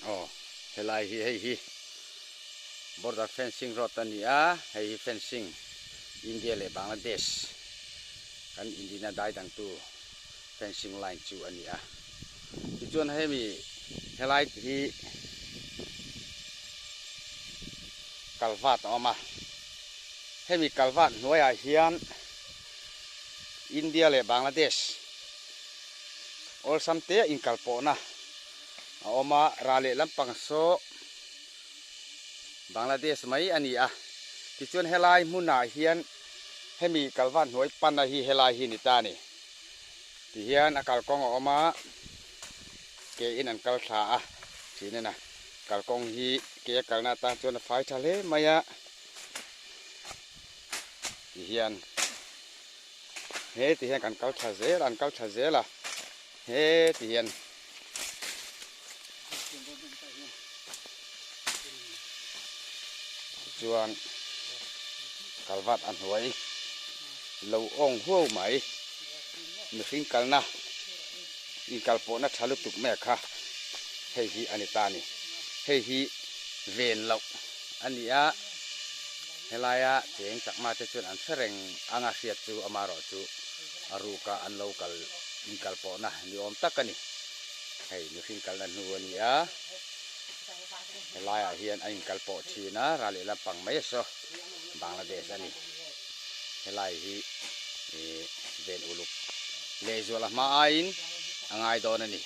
Aw helai hi hei hi border fencing road a ni a hei hi fencing India leh Bangladesh kan Indian a dai dang tu fencing line chu a ni a tichuan hemi helai hi kalvat a awm a hemi kalvat hnuaiah hian India leh Bangladesh awlsam te a inkalpawhna a awm a ral leh lampang saw Bangladesh mai a ni a tichuan helai hmunah hian hemi kalvat hnuai pana hi helai hi ni ta a ni tihian a kalkawng a awm a ke in an kal thla a thin a na kalkawng hi ke a kalna atan chuan a fai tha hle mai a tihian he ti hian kan kal tha zel an kal tha zel a he ti hian chuan kalvat a hnuai lo awng huau mai mihring kalna inkal pawhna tha lutuk mai kha hei hi a ni ta a ni hei hi ven loh a ni a helaia cheng chakma te chuan an hre reng anga hriat chu amaherawh chu a ruka an lo kal inkal pawhna ni awm tak a ni. Hei mihring kalna hnu a ni a, helaiah hian a inkal pawh thin a, ral leh lampang mai a saw Bangladesh a ni. Helai hi ih ven uluk lehzual a hma aiin a ngai dawn a ni.